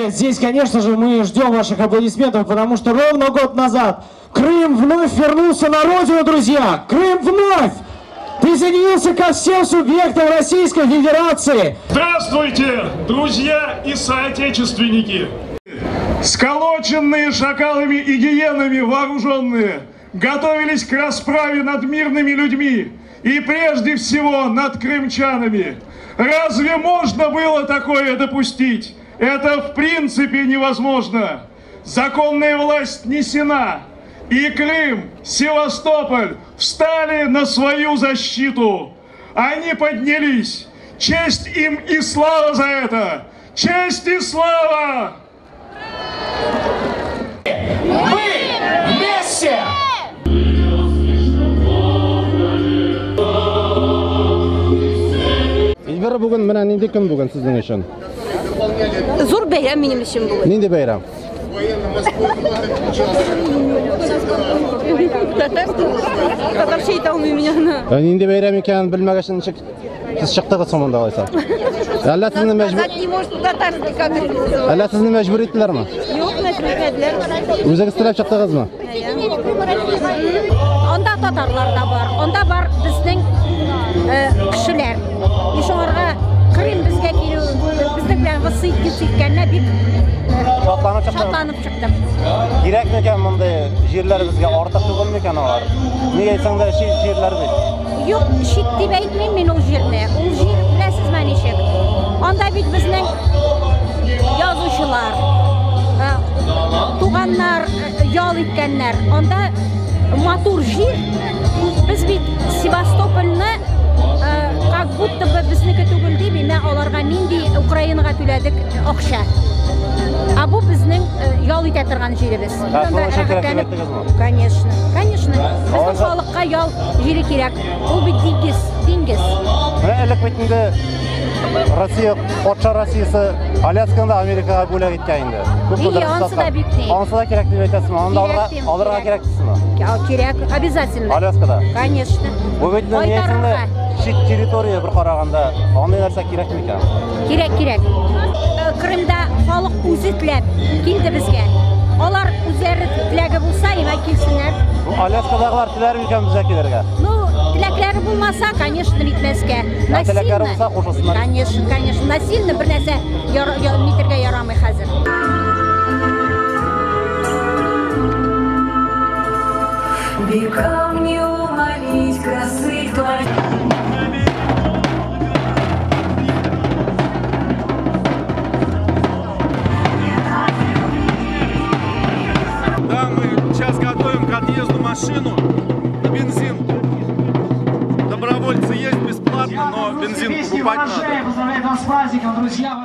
И здесь, конечно же, мы ждем ваших аплодисментов, потому что ровно год назад Крым вновь вернулся на родину, друзья! Крым вновь присоединился ко всем субъектам Российской Федерации! Здравствуйте, друзья и соотечественники! Сколоченные шакалами и гиенами вооруженные готовились к расправе над мирными людьми и прежде всего над крымчанами. Разве можно было такое допустить? Это в принципе невозможно. Законная власть снесена, и Крым, Севастополь встали на свою защиту. Они поднялись. Честь им и слава за это! Честь и слава! Мы вместе! Эльвира, бүген менә нинди көн бүген сезнең өчен? Зур бәйрәм минем өчен бүген. Нинди бәйрәм? Татарча әйтә алмыйм мин аны. Нинди бәйрәм икәнен белмәгәч ничек сез чыктыгыз соң монда алайса? Әллә сезне мәҗбүр... Не может татарский как это называется? Әллә сезне мәҗбүр иттеләрме? Юк, мәҗбүр итмәделәр. Үзегез теләп чыктыгызмы? Анда татарлар да бар, анда бар безнең кешеләр. И шуңарга Крым безгә килү, безнең белән воссоединиться иткәненә бик шатланып чыктым. Кирәк микән мондый җирләр безгә, артык түгел микән алар? Нигә әйтсәң дә чит җирләр бит. Юк, чит дип әйтмим мин ул җирне. Ул җир беләсезме ничек? Анда бит безнең язучылар, туганнар ял иткәннәр. Анда матур җир. Без бит Севастопольне как будто бы безнеке түгел дип, менә аларга нинди Украинага түләдек акча. А бу безнең ял итә торган җиребез. Конечно, конечно. Безнең халыкка ял җире кирәк. Ул бит диңгез, диңгез. Менә элек бит инде Россия, патша Россиясе Алясканы да Америкага бүләк иткән инде. Күпмедер ансы да бик ни. Ансы да кирәк дип әйтәсезме? Анда алырга кирәк дисезме? Кирәк, обязательно. Аляскада? Конечно. Бу бит инде чит территория бер караганда, андый нәрсә кирәк микән? Кирәк, кирәк. Крымда халык үзе теләп килде безгә. Алар үзләре теләге булса, имә килсеннәр. Бу Аляскадагылар теләр микән безгә килергә? Ну, теләкләре булмаса, конечно, итмәскә. Теләкләре булса, кушылсыннар. Конечно, конечно. Насильно бер нәрсә нитергә ярамый хәзер. Векам не умолить красы твоей. Да, мы сейчас готовим к отъезду машину на бензин. Добровольцы есть бесплатно, но бензин покупать надо. Поздравляю вас с праздником, друзья.